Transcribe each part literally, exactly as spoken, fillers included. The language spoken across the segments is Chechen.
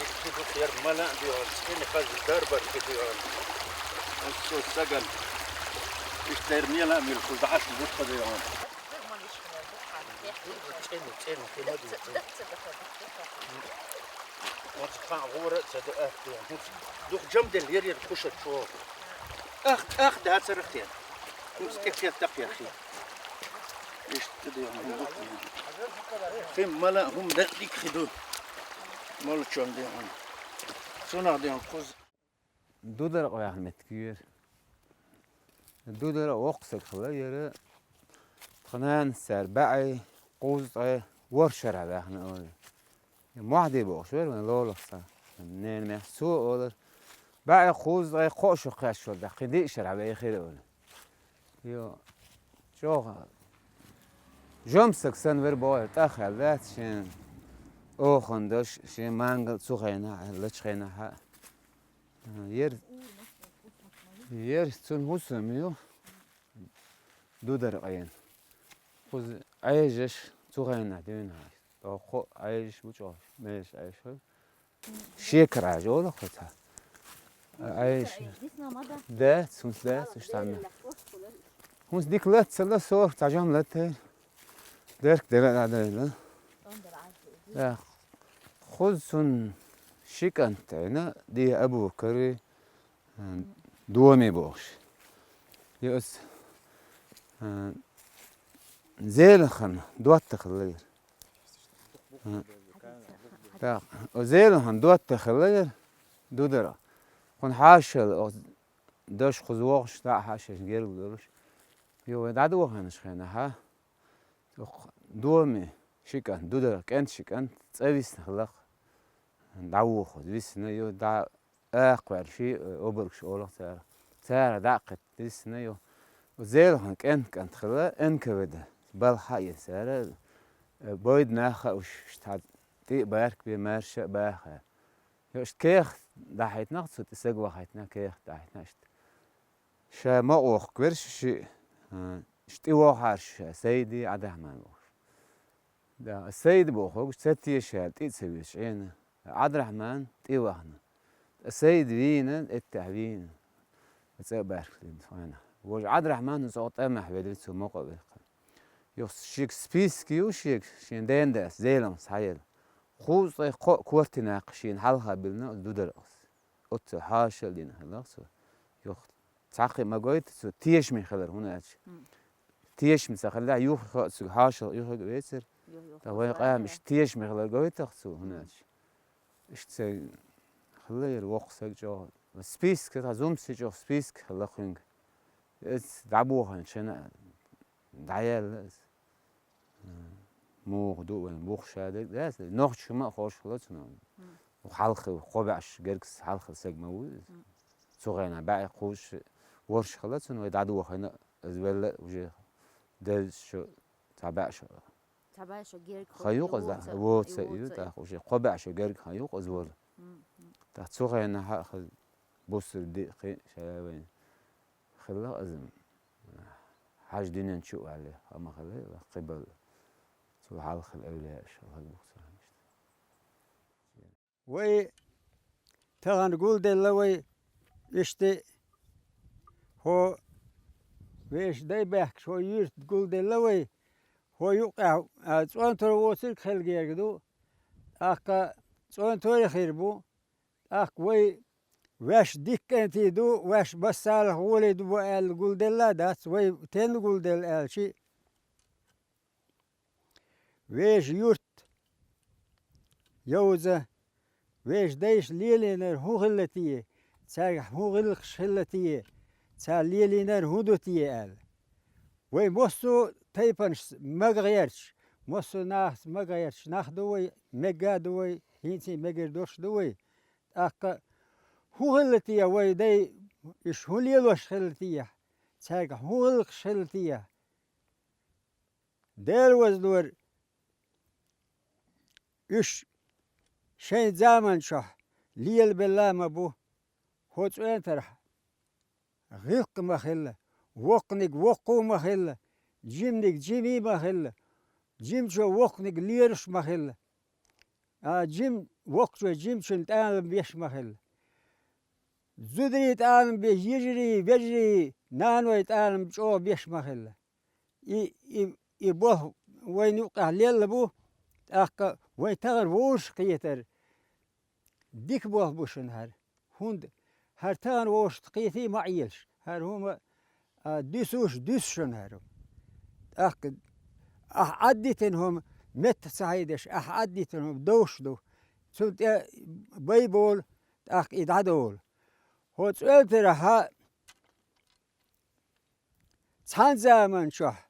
Иштта ду кхер мала а дуьйхьар, цӀена хаза дарбар хи дуьйхьар. Цу саган иштта мела а милхул дӀаш бутха дуьйхьар. ЦӀена, цӀена, хи ма ду, цӀена. Оцу кхаъ гӀора а ца ду, ах, дуьйхьар. Дукха жамделла ер-ер кхуша чӀогӀа. Ах, ах, дацара кхер. ХӀумс тӀе кхетта кхерхи. Иштта де хӀума ду. Хим мала хӀума дакъ дика хи ду. Молчон де хӀума. Цунах де хӀума кхуз. Дударкъ ваьхна меттиг ю ер. Дударкъ воккха саг хила ер. Тха нанас цара баьӀи, кхузза ткъе ворхӀ шарахь ваьхна олу. Мохьди бохуш вара вайн лолахь цхьа. Ненан мехь цо олар. БаьӀи, кхузза ткъе кхоъ шо кхаьччалц даккхий диъ шарахь вехира олу. Йо, чӀогӀа жомсаг санна вара бохура, тӀах аьлла дац шен оханаш, шен мангал цу хенахь, лачу хенахь. Ер, ер цунна хӀусам ю, дударкъ ена. Кхуза Ӏежаш цу хенахь дуьйна хьаьжа. ТӀаккха Ӏежаш бу чӀогӀа, межаш Ӏежаш хуьлу. Шекар Ӏежа олу кху цхьа. Ӏежаш. Дац, хӀунца дац, уьш цхьанна. ХӀунца дика латта ца ло, сорах цхьа жам латта. Дерг дера а дӀадайла. Да. Кхуза цунна ши кӀант Ӏийна, дехьа Абукари, Доми бохуш. И оцу, а, Зелахана доттагӀа хилла яра. А. ТӀаккха, оцу Зелахана доттагӀа хилла яра, дударкъ. Кхунна хьашал, оцу даш кхуза вогӀуш, дӀа а хьашаш герга долуш. Йо, вай дӀадохийначу хенахь, а? Оцу Доми ши кӀант, дударкъ кӀант ши кӀант, цӀа висна хилла-кх. ДӀавохаза висна, йо, дӀа акхаваьлла ши, э, обаргаш олу-кх цара. Цара дӀа а кхетта висна, йо. Зелахана кӀант-кӀант хилла, Н К В Д. Балха а еза цара, э, бойда нах а уьш, уьш цхьа тӀе а барк бен, маьрша а баха. Йо, иштта кехат дахьийтина-кх цу тӀе, саг вахийтина, кехат дахьийтина иштта. Ша ма охкуверш шиъ, а, иштта тӀе вохьарш ша, Сайди, Ӏабдрахьман бохуш. Да, Сайд бохург ца теша аьлла, тӀе а ца везаш Ӏийна. Ӏабдрахьман тӀе вахана. Сайд вийна, эттехь вийна. ЦӀа а баьрг дина хьайна. Вожа Ӏабдрахьман цӀогӀа тӀамехь велира цу мукъа а вехна. Юха шега списки ю шега, шен ден дас, Зелам схьаелла. Кхузткъе кхоъ кортинаккха шена хьалха биллина оцу дударкъас. Оццул хьаша а дина хилла-кх цо. Юха цхьа а кхин ма гойту цо, тешаме хилар, хӀунда аьлча. Мм. Тешаме ца хилла, юха а цуьнга хьаша юха а вецара. Юха, юха, ткъа вайн къамаш тешаме хилар гойту-кх цо, хӀунда аьлча. Иштта ца хилла яра воккха саг чӀогӀа. Списка, тхан зумси чӀогӀа списка хилла кхуьнга. Иза дӀабохийначу хенахь дӀаяьлла иза. Муха ду вайн, бух ша дерг дац, нохчо ма а ховшалла цунах. Мм. Хьалхе, кхо баьӀаш гергас хьалхара саг ма ву иза. Мм. Цу хенахь баьӀе кхузза, ВорхӀ хилла цунна вай дӀадохийна, из велла уже деза шо, цхьа бӀе шо. Цхьа бӀе шо герга хан юкъа из воца, воца ю, воца. ТӀаккха уже кхо бӀе шо герга хан юкъа из вола. Мгм. ТӀаккха цу хенахь а хаза бусург диъ кхин шаьлавайн хилла из. Хьажа дуьнен чу а ваьлла, хӀама хилла, кхиболу. Цул хьалха хилла эвлаяаш, Аллах бухсаран иштта. Вай тахана гулделла вай, иштта хӀо вешан дай баьхкаш хӀо юьрта гулделла вай, хӀо юкъехь, а, цӀонтур воцург хила герга ду, тӀаккха цӀонтур а хир бу, тӀаккха вай ваьш дика кӀентий ду, ваьш массарах гӀоле ду бу аьлла гулделла а дац, вай тенна гулделла аьлчи. Вешан юрт йовза, вешан дайша лелийнарг хӀун хилла те, цаьргахь хӀун гӀиллакхаш хилла те, цара лелийнарг хӀун ду те аьлла. Вай массо а тайпанашца мага гӀерташ, массо а нахаца мага гӀерташ нах ду вай, мегга а ду вай, хӀинца а мегар долуш ду вай. ТӀаккха хӀун хилла те вай дай, уьш хӀун лелош хилла те, цаьргахь хӀун гӀиллакхаш хилла те? Дела ваздора, уьш шайн заман чохь лелабелла а ма бу, хӀо цӀоьнтарахь гӀиллакх а ма хилла, воккханиг воккха а ма хилла, жиманиг жима а ма хилла, жимачо воккханиг лелош а ма хилла. А, жим-, воккхачо жимачун тӀалам беш а ма хилла. Зударий тӀалам беш, йижарий, вежарий, наной тӀалам чӀогӀа беш а ма хилла. И, и, и болх вайна юккъехь лелла бу, тӀаккха вайн тахана вовшах кхетар дика болх бу шуна хӀара. ХӀунда хӀара тахана вовшах кхетий ма Ӏелаш, хӀара хӀума, а, дуьсуш дуьсу шуна хӀара. ТӀаккха ахь Ӏаддитина хӀума меттах ца хьийдеш, ахь Ӏаддитина хӀума довш ду. Цунна тӀе бай болу, тӀаккха и дӀадолу. ХӀо цӀоьнтарахьа цхьана заман чохь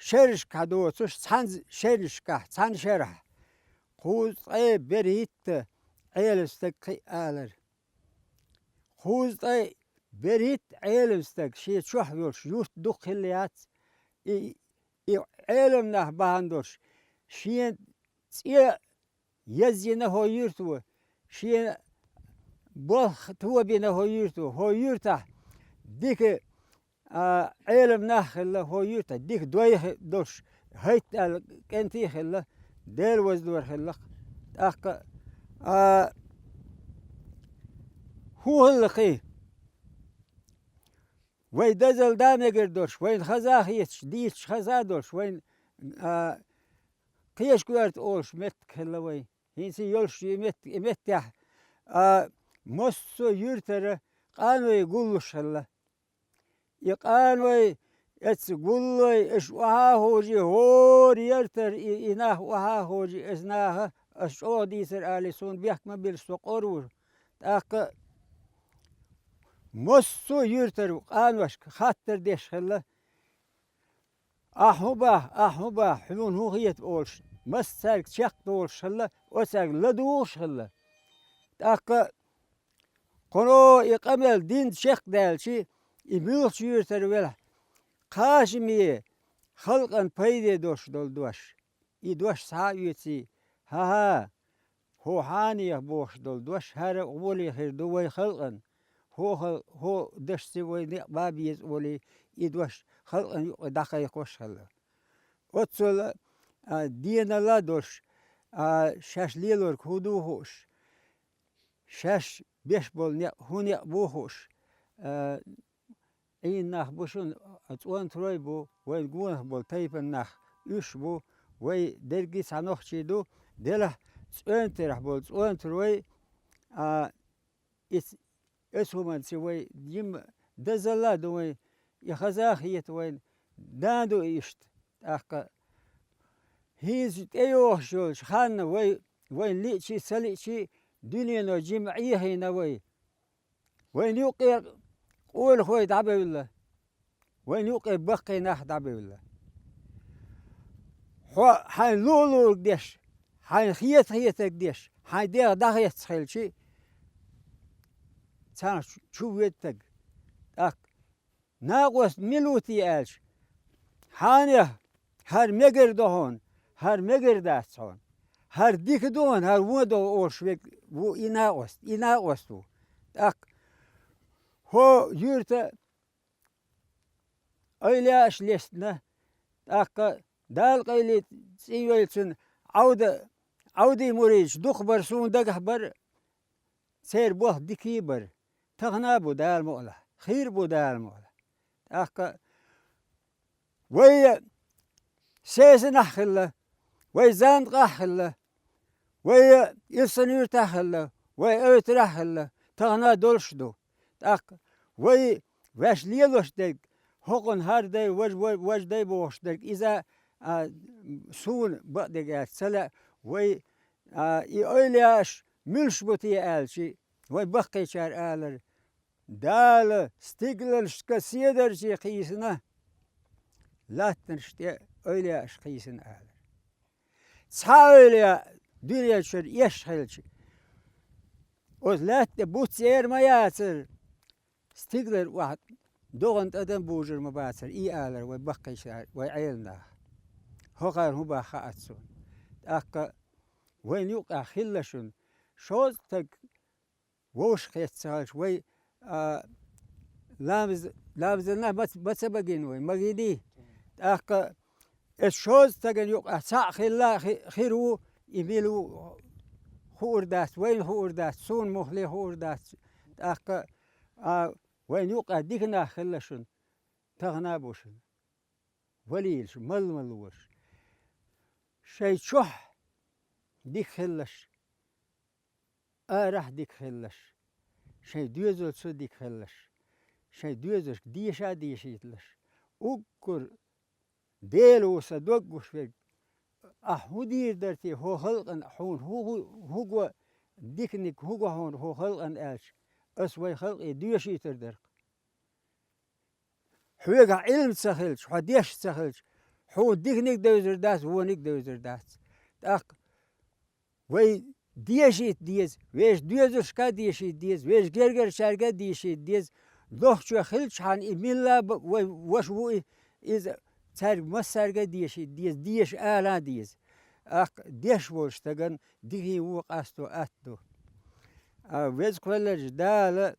шерашкахь доцуш, цхьана з-, шерашкахь, цхьана шарахь кхузткъе берхӀитта Ӏелам стаг кхиъ алара. Кхузткъе берхӀитта Ӏелам стаг шен чохь йолуш юрт дукха хилла яц, и, и Ӏелам нах бахьана долуш, шен цӀе язйина хӀо юьрта ву, шен болх тобина хӀо юьрта ву, хӀо юьртахь дика, а, Ӏелам нах хилла, хӀо юьртахь дика дой хи-, долуш, хӀайтта аьлла кӀентий хилла, Дела ваздора хилла-кх. ТӀаккха, а, хӀун хилла кхин? Вай дозалла да мегар долуш, вайна хаза а хеташ, дийцаш хаза а долуш, вайна, а, Кхечу коьрта олуш меттиг хилла вай. ХӀинца йолуш и мет-, и меттехь, а, массо а юьртара къаной гуллуш хилла. И къаной, эцца гуллой, аша охьа а хожий, хӀора яртара и, и нах охьа а хожий, иза наха, аса чӀогӀа дийцар алий, суна бехк ма билла, со къора ву. ТӀаккха массо а юьртара къаношка хаттар деш хилла. Ахь хӀун боху, ахь хӀун боху, хьуна хӀун хета олуш, маса цаьрга чекхдолуш хилла, оцаьрга ладугӀуш хилла. ТӀаккха кхуно и къамел динна чекхдаьлчи, и муьлхачу юьртара велахь, кхачаме халкъан пайде долуш долу дош. И дош схьа а оьций, хӀан-хӀа, хӀо хьанех бохуш долу дош хӀара а гӀоле хир ду вай халкъан. ХӀо хал-, хӀо дашци вай некъ бан беза олий, и дош халкъан юкъа дӀакхайкхош хилла. Оццул а, а, денал а долуш, а, шаьш лелорг хӀун ду хууш, шаьш беш болу некъ хӀун некъ бу хууш, а, Ӏийна нах бу шуна, а, цӀонтарой бу, вайн гонах болу тайпан нах, уьш бу, вай дерриге а цхьа нохчий ду, делахь цӀонтарехь болу цӀонтарой, а, иц-, эцу хӀуманца вай йимма дозалла а ду вайн, и хаза а хета вайна, да а ду иштта, тӀаккха. ХӀинца тӀейогӀуш йолчу ханна вай, вайна лиъчий, ца лиъчий, дуьнено жимма Ӏехийна вай. Вайна юккъе къонахой дӀабевлла, вайна юккъе баккхий нах дӀабевлла. Хьо хьайн лулург деш, хьайн хета-хетарг деш, хьайн дегӀ дӀахецна хилчи, царна чу-, чу ведда стаг. ТӀаккха накъост мила ву те аьлча, хьанех, хӀара мегар ду хьуна, хӀара мегар дац хьуна, хӀара дика ду хьуна, хӀара вон ду хьуна олуш верг ву и накъост, и накъост ву. ТӀаккха хӀо юьрта эвлаяаш лестина, тӀаккха Дала къайле цӀийвеллачун Ӏавда, Ӏавдий муридаш дукха бара, суна дагахь бара, церан болх дика а бара. Тахана а бу, Дала мукъалахь, хир а бу, Дала мукъалахь. ТӀаккха вай Сесанахь хилла, вай Зандакъахь хилла, вай Илсхан-Юьртахь хилла, вай Эвтарахь хилла, тахана а долуш ду. ТӀаккха вай ваьш лелош дерг, хӀокхунна хӀара дай, важа, ва-, важа дай бохуш дерг, иза, а, суна бакъдерг аьлча ца лаьа, вай, а, и эвлаяаш муьлш бу те аьлча, вай баккхийчара алара: Дала стигланашка седарчий кхийсина, латтанаш тӀе эвлаяаш кхийсина, алара. Цхьа эвлаяъ дуьнен чуьра эшна хилча, оцу лаьтта тӀе буц эр ма яцара, стиглара охьа догӀан тӀадам бужур ма бацара, и алара вай баккхийчара, вай Ӏеламнаха. ХӀокхарна хӀун боху хаьа суна. ТӀаккха вайна юкъахь хилла шуна шозза стаг вовшахкхетта ца хилча, вай, а, ламаз, ламазана ма ца, ма ца магийна вай, магийний. ТӀаккха эцу шозза стагана юкъахь цхьаъ хилла а хи-, хир ву, и мила ву хуур дац, вайна хуур дац, суна муххале хуур дац. ТӀаккха, а, вайна юкъахь дика нах хилла шуна, тахана а бу шуна. Валийлаш, мала-мала волуш. Шайн чохь дика хилалаш, арахь дика хилалаш, шайн доьзалца дика хилалаш, шайн доьзалшка деша а дешийталаш. Уггар Дела ву сан дог гуш верг, ахь хӀун дийр дара те хӀокху халкъана, хьуна хӀу-, хӀу-, хӀун го диканиг, хӀун го хьуна хӀокху халкъана аьлча, ас вайн халкъе доьшуьйтур дара-кх. Хьоьгахь Ӏилма ца хилча, хьо дешна ца хилча, хьуна диканиг а девзар дац, вониг а девзар дац. ТӀаккха вай дешийта деза, вешан доьзалшка а дешийта деза, вешан гергарчаьрга а дешийта деза, нохчо хилчхьана и милла а ба-, вай ваша ву и, иза цаьрга массаьрга а дешийта деза, деша ала а деза. ТӀаккха дешна волчу стагана диканиг вон къасто атта ду. А Веза кхоьллинчу Дала,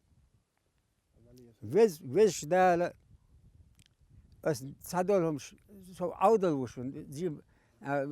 Вез-, Везачу Дала, ас цхьадолу хӀумаш, со Ӏовдал ву шуна, жима, а,